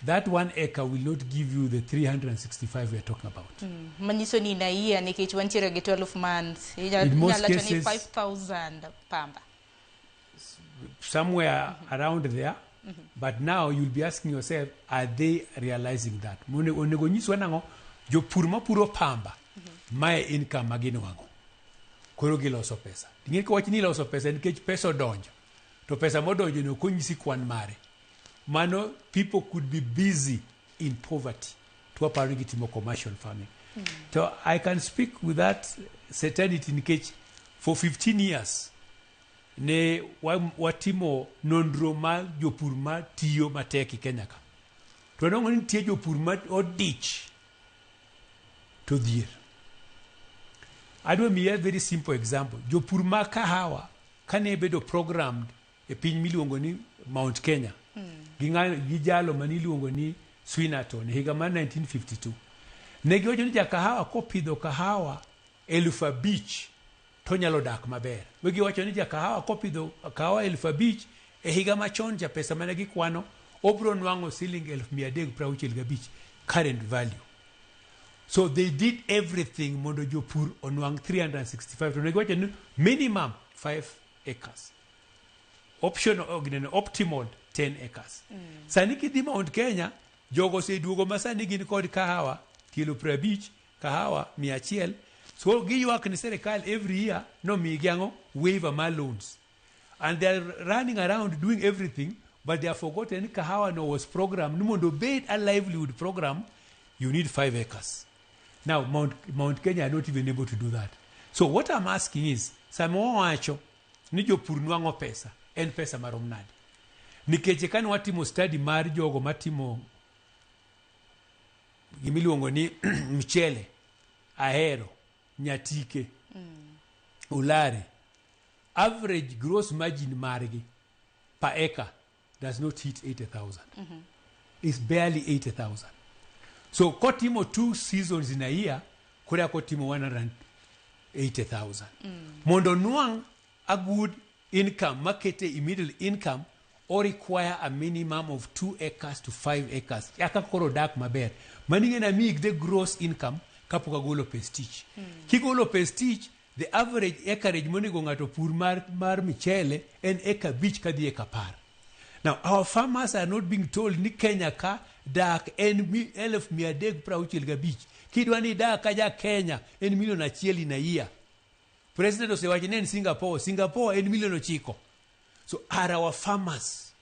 That 1 acre will not give you the 365 we are talking about. Manyiso ni in a year nikech wantiere gi 12 months. In most Inyalo wacho ni cases- 5,000 pamba. Somewhere around there. But now you'll be asking yourself, are they realizing that? Onego nyiswa nang'o? Jopur mapuro pamba, mae income ma ginwang'o. Koro giloso pesa. Ing'e ka wach ni loso pesa nikech pesa odonjo. To pesa modonjo no ok onyisi kwan mare. Mano people could be busy in poverty. To waparo ni gitimo commercial farming. To I can speak with that certainty nikech for 15 years ne watimo nonro mar jopur ma tiyo matek e Kenya ka. To wanwang'o ni nitie jopur ma odich to dhier. Adwa miyi a very simple example. Jopur ma kahawa kane bedo programmed e piny miluongo ni Mount Kenya gi jalo mane iluongo ni Swinnerton e higa mar 1952. Ne giwacho ni jakahawa kopidho kahawa 5,000 to onyalo dak maber. We giwacho ni jakahawa kopidho kahawa 5,000 e higa machon cha pesa mane gikwano obro nwang'o siling 365,000 current value. So they did everything mondo jopur onwang' 365 to ne giwacho ni minimum 5 acres. Option ginene optimal 10 acres. Sani kidhi Mount Kenya, jogo oseduogo ma sani gin kod kahawa kilo 50, kahawa 100. So giywak ni serikal every year nomigi ang'o waiver mar loans. And they are running around doing everything, but they have forgotten ni kahawa no was programmed ni mondo obed a livelihood program, you need 5 acres. Now, Mount Kenya are not even able to do that. So what I'm asking is, sama wawacho ni jopur nwang'o pesa, en pesa marom nade? Nikech kane watimo study mar jogo matimo gimiluongo ni mchele, Ahero, Nyatike, Olare, average gross margin margi per acre does not hit 80,000. It's barely 80,000. So kotimo 2 seasons in a year, koro kotimo 180,000. Mondo nwang' a good income, makete i middle income, or require a minimum of 2 acres to 5 acres. Eka koro dak maber. Mani ng'e na miyi the gross income kapok agolo pes tich. Kigolo pes tich, the average acreage monego ng'ato pur mar michele en eka 5 kadhi eka 10. Now, our farmers are not being told ni Kenya ka dak en 365,000. Kidwa ni dak ka ja Kenya en milion 1 in a year. President osewacho ni en Singapore. Singapore en milion 9. So are our farmers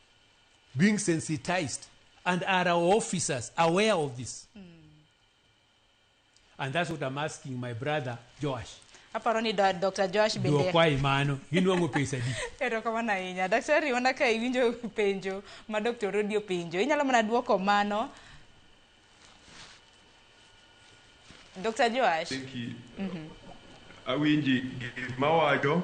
being sensitized and are our officers aware of this? And that's what I'm asking my brother Joash. Aparo ni Dr. Joash bende. Dwokwa imano, ginwang'o pesa di. Erokamano ahinya. Daktari, wana ka iwinjo penjo ma Dr. Odi openjo. Inyalo mana dwoko mano. Dr. Joash. Thank you. Awinji gima wacho.